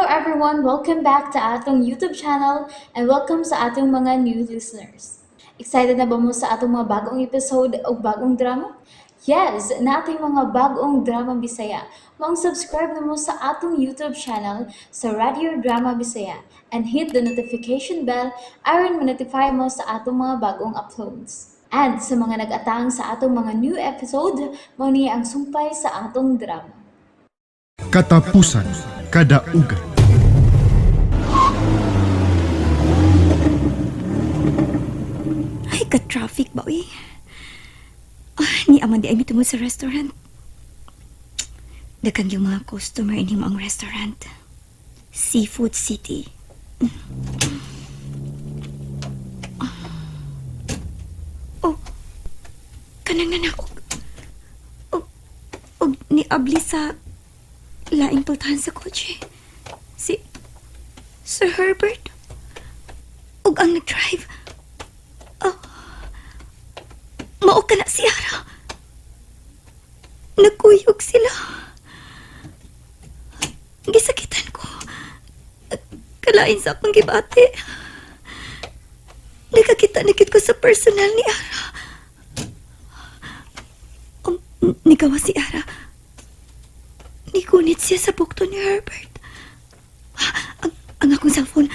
Everyone! Welcome back to atong YouTube channel and welcome sa atong mga new listeners. Excited na ba mo sa atong mga bagong episode o bagong drama? Yes, naa tay mga bagong drama Bisaya. Maong subscribe na mo sa atong YouTube channel sa Radio Drama Bisaya and hit the notification bell aron ma-notify mo sa atong mga bagong uploads. And sa mga nag-atang sa atong mga new episode, mao ni ang sumpay sa atong drama. Katapusan Kadaugan. Ay, ka-traffic ba, uy? Ah, ni aman di ay mitungod sa restaurant. Daghang yung mga customer ini mo ang restaurant. Seafood City. Oh, kanang nanaog. Og, og niabli sa laing pultahan sa kotse. Si Sir Herbert. Og ang nag-drive. Oh, mao ka na si Ara. Nagkuyog sila. Gisakitan ko. Kalain sa akong gibati. Nakakita na gid ko sa personal ni Ara. Nigawa si Ara. Nigunit siya sa bukto ni Herbert. Ang akong cellphone.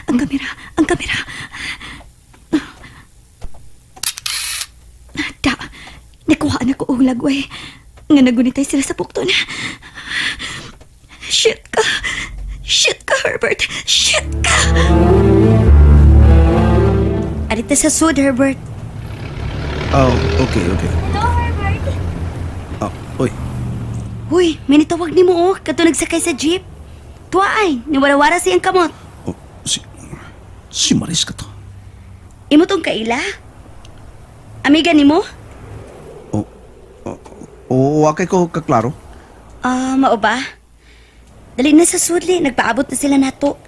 Ang kamera. Ang kamera. Da, nakuha na ko og lagway. Nga nagunitay sila sa bukton. Shit ka. Shit ka, Herbert. Shit ka! Arita sa sud, Herbert. Oh, okay. Hello, Herbert. Oh, oy. Huy, may nitawag ni mo oh, kato nagsakay sa jeep. Tuwa ay, niwarawara siyang kamot. Oh, si Maris ka to. Imo tong kaila? Amiga nimo? Oh, oh, oh, wakay ko kaklaro. Ah, mao ba? Dali na sa sudli, nagpaabot na sila nato.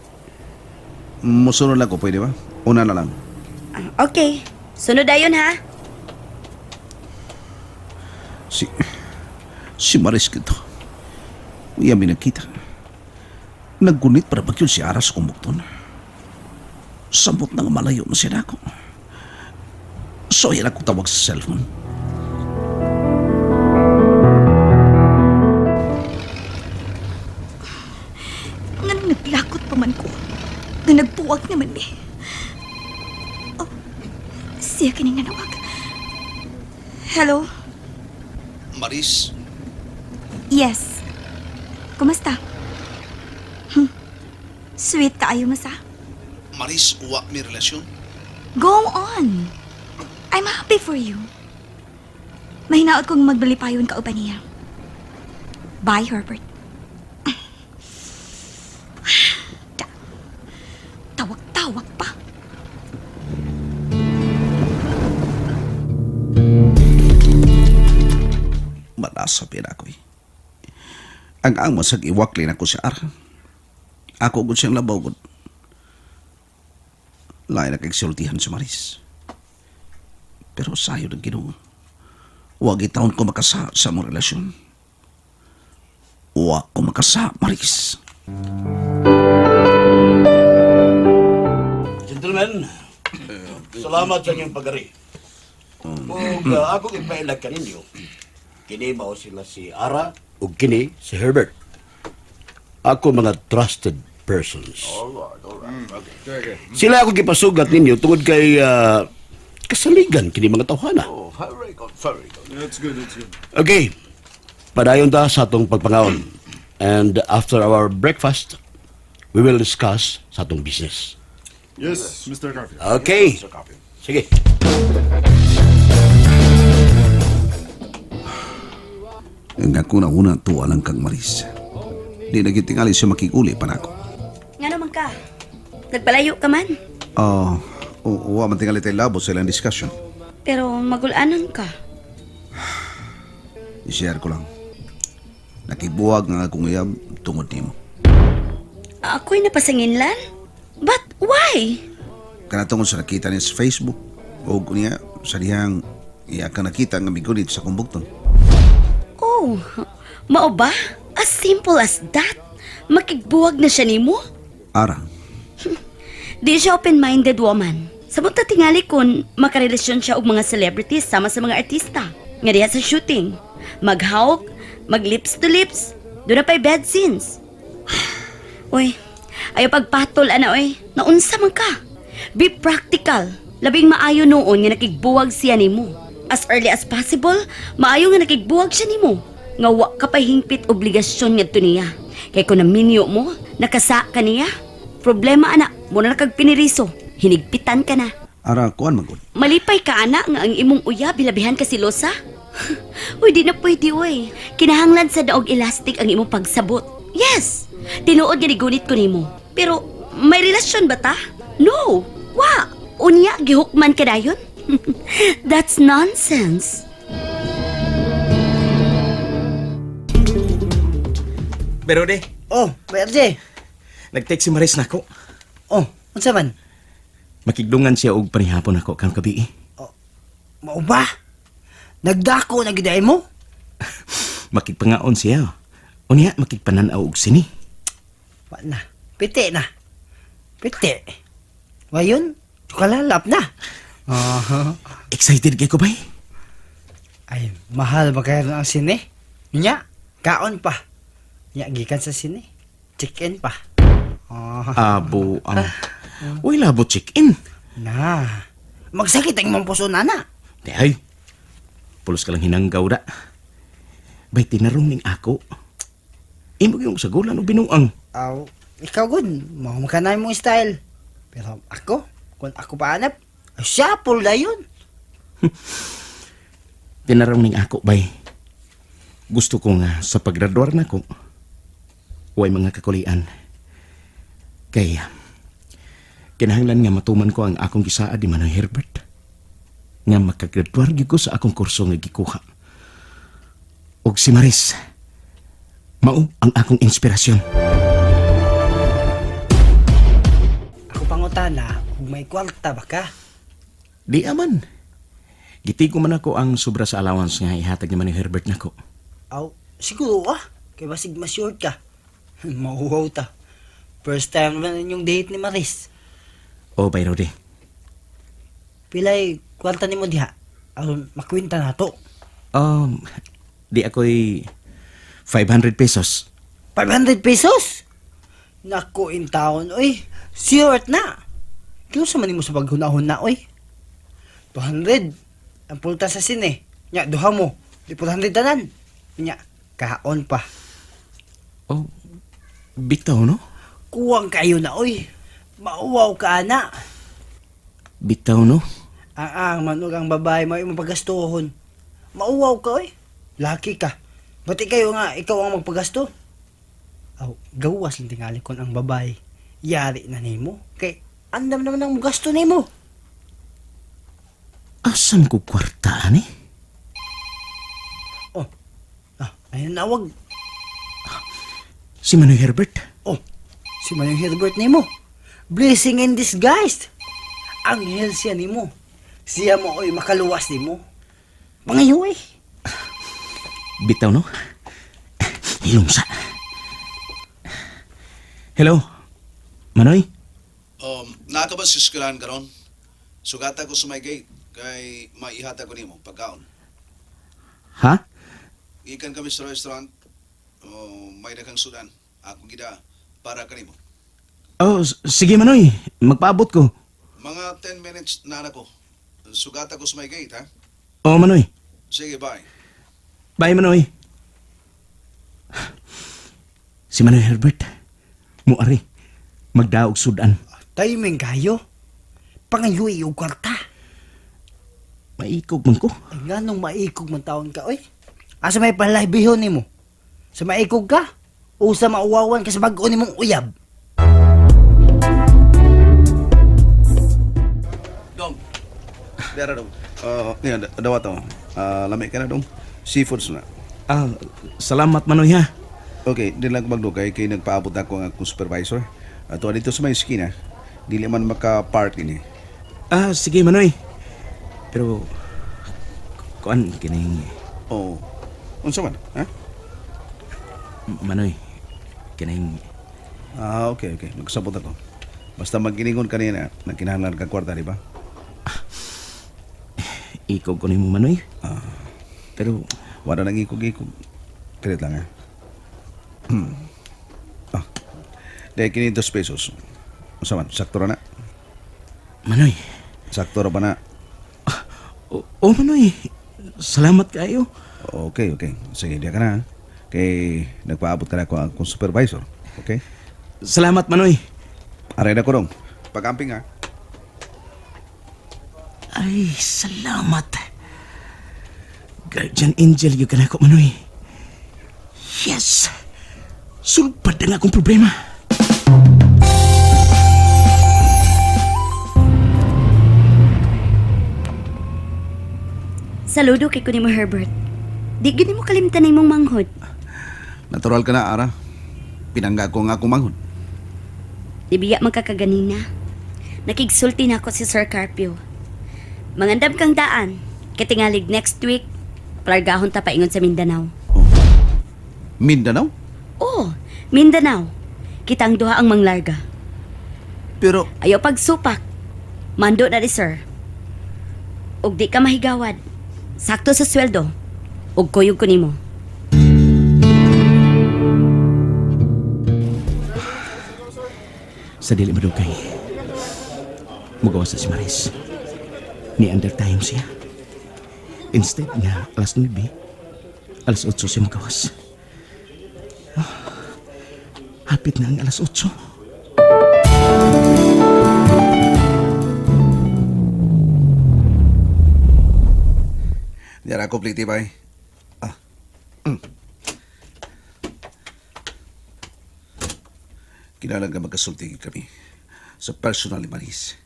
Musunod lang ko, pwede ba? Una na lang. Ah, okay, sunod ayon ha. Si Maris ka to. Iya mi nagkita. Naggunit para bagyod si Aras kong bukton. Samot na nga malayo mo siya nako. So, yan ako tawag sa cellphone. Nga naglakot pa man ko. Nga nagbuwag naman mi. Oh, siya kining nanawag. Hello? Maris, Yes. Kumusta? Sweet kaayo mo sa? Maris, uwa mi relasyon. Go on. I'm happy for you. Mahinaot kong magbalipayon ka uban niya. Bye, Herbert. Tawag-tawag pa. Malasa pira ko eh. Ang ang masag iwakli na ko si Ara. Ako gud siyang labaw gud. Lain na kagsultihan si Maris. Pero sayo ng Ginoo. Huwag itaon ko makasa sa mong relasyon. Huwag ko makasa, Maris. Gentlemen, salamat sa inyong pagari. Ug akong ipailag kaninyo, kini mao sila si Ara ug kini si Herbert. Ako mga trusted persons. Sila ako gipasugat ninyo tungod kay kasaligan kini mga tawhana. That's good, that's good. Okay. Padayon ta sa atong pagpangaon. And after our breakfast, we will discuss sa atong business. Yes, Mr. Garfield. Okay. Sige. Ang ako na una tuwa lang kang Maris. Di na gitingali siya makikuli pa nako. Nga naman ka? Nagpalayo ka man. Oh, uwa man tingali tayo labo sa ilang discussion. Pero magulanan ka. I-share ko lang. Nakibuwag nga akong iyab tungod nimo. Ako'y napasanginlan? But why? Kana tungod sa nakita niya sa Facebook o niya sa dihang iya ka nakita nga migunit sa kumbukton. Oh, mao ba? As simple as that? Makigbuwag na siya nimo? Ara, Di siya open-minded woman. Samot na tingali kun makarelasyon siya og mga celebrities sama sa mga artista. Nga diha sa shooting. Maghawk, mag lips to lips, doon na pa'y bed scenes. Uy, ayaw pagpatol ana oy. Naunsa man ka. Be practical. Labing maayo noon nga nakigbuwag siya nimo. As early as possible, maayo nga nakigbuwag siya nimo. Nga wa ka pa hingpit obligasyon ngadto niya. Kay kung naminyo mo, nakasa ka niya. Problema ana, mo na nakagpiniriso. Hinigpitan ka na. Ara, kuan man gud. Malipay ka ana nga ang imong uya bilabihan ka silosa. Uy, di na pwede uy. Kinahanglan sa daog elastic ang imong pagsabot. Yes, tinuod nga nigunit ko nimo. Pero may relasyon ba ta? No. Wa. Unya gihukman ka dayon? That's nonsense. Pero de, Oh, Kuya RJ. nag-text si Maris nako. Oh, unsa man? Makigdungan siya og panihapon ako kang gabi. Mao ba? Nagdako na gid ay mo? Makigpangaon siya. Unya makigpanan-aw og sini. Wa na. Piti na. Piti. Wayon, kalalap na. Oh. Excited kay ko bay. Ay, mahal ba kayo ang sine? Nya, kaon pa. Nya, gikan sa sine. Chicken pa. Oh, Abo ang. Uy, labo check-in. na. Magsakit ang imong puso nana. Di ay. Pulos ka lang hinanggaw da. Bay tinarong ning ako. Imo yung sagulan o binuang. Aw, ikaw gud, mao man kanay mong style. Pero ako, kung ako pa anap, ay siya pul dayon. Tinarong ning ako bay. Gusto ko nga sa paggraduar nako. Way mga kakulian. Kay kinahanglan nga matuman ko ang akong gisaad ni Manoy Herbert. Nga makagraduar gyud ko sa akong kurso nga gikuha. Og si Maris, mao ang akong inspirasyon. Ako pangutana, kung may kwarta ba ka? Di aman. Gitigo man ako ang sobra sa allowance nga ihatag ni Manoy Herbert nako. Aw, siguro ah. Kay basig ma-short ka. Mauhaw ta. First time naman inyong date ni Maris. O bay Rodi, Pilay, kwarta nimo diha. Aron makwinta na to. Di ako'y 500 pesos. 500 pesos? Nako, in taon, oy. Short na. Kinusa man nimo sa paghunahon na, oy. 200. Ang pulta sa sine. Nya, duha mo. Di 400 tanan. Nya, kaon pa. Oh, bitaw no? Kuwang kayo na, oy. Mauwaw ka na. Bitaw no? Ang ang manog ang babae mo imong pagastuhon. Mauwaw ka oy. Laki ka. Bati kayo nga ikaw ang magpagasto. Aw, gawas lang tingali kon ang babae. Yari na nimo. Kay andam naman ang gasto nimo. Asan ko kwarta ani? Oh. Ah, ay nawag. Si Manoy Herbert. Oh, si Manong Herbert nimo. Blessing in disguise. Anghel siya nimo. Siya mo oy makaluwas nimo. Pangayo eh. Bitaw no? Hilongsa. Hello? Manoy? Naa ka ba sa eskwelahan karon? Sugata ko sa may gate kay maihatag ko nimo pagkaon. Ha? Gikan kami sa restaurant. Oh, may daghang sudan. Ako gida para kanimo. Oh, sige Manoy. Magpaabot ko. Mga 10 minutes na na ko. Sugata ko sa may gate, ha? Oh, Manoy. Sige, bye. Bye, Manoy. Si Manoy Herbert. Muari. Magdaog sudan. Timing kayo. Pangayo og kwarta. Maikog man ko. Ay, nganong maikog man taon ka, oy? Asa may palahibihon nimo? Sa maikog ka? O sa mauwawan ka sa bag-o nimong uyab? Dong. Dara dong. Niya, dawa to. Ah, lami ka na dong. Seafoods na. Ah, salamat Manoy ha. Okay, di lang ko magdugay kay nagpaabot ako ang akong supervisor. Ato dito sa may eskina. Dili man maka-park ini. Ah, sige Manoy. Pero kuan kining Oh. Unsa man? Ha? Manoy, kining Ah, okay. Magsabot ako. Basta maginingon kanina, nagkinahanglan ka kwarta, di ba? Ikog ko nimo, Manoy. Pero Wala nang ikog-ikog. Pilit lang, ha? Ah. Dahil kini 2 pesos. Unsa man, sakto ra na. Manoy. Sakto ra ba na? Oh, Manoy. Salamat kayo. Okay. Sige, diya ka na, ha? Kay nagpaabot ka na ako akong supervisor. Okay? Salamat, Manoy. Aray na ko dong. Pag-amping, ha? Ay, salamat. Guardian angel gyud ka nako, Manoy. Yes! Sulpad ang akong problema. Saludo kay ko nimo, Herbert. Di gyud nimo kalimtan ang imong manghod. Natural ka na, Ara. Pinangga ko nga akong manghod. Di biya man ka kaganina. Nakigsulti na ako si Sir Carpio. Mangandam kang daan. Kitingalig next week, palargahon ta paingon sa Mindanao. Mindanao? Oh, Mindanao. Kitang duha ang manglarga. Pero, Ayaw pagsupak. Mando na di sir. Ug di ka mahigawad. Sakto sa sweldo. Ug kuyog ko nimo. Sa dili madugay. Mugawas na si Maris. Ni under time siya. Instead nga alas 9, alas 8 siya mugawas. Ah, hapit na ang alas 8. Diara complete bay. Ah. Kinahanglan ka magkasulti kami sa personal ni Maris.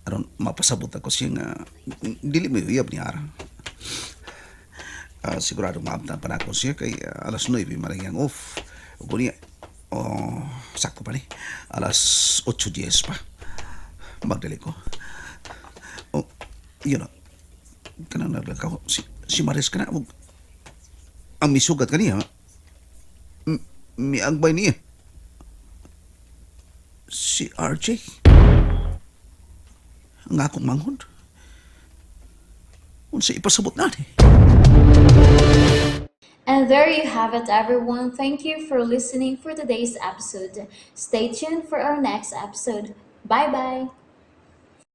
Aron mapasabot ako siya nga dili mo uyab ni Ara. Ah, sigurado maabtan pa na ako siya kay alas 9 maring ang off. Ug niya, oh, sakto pa ni. Alas 8:10 pa. Magdali ko. Oh, yun na. Kanang naglakaw. Si Maris kana og ang misugat kaniya. Miagbay niya. Si RJ. Ang akong manghod. Unsa ipasabot na ni? And there you have it, everyone. Thank you for listening for today's episode. Stay tuned for our next episode. Bye bye.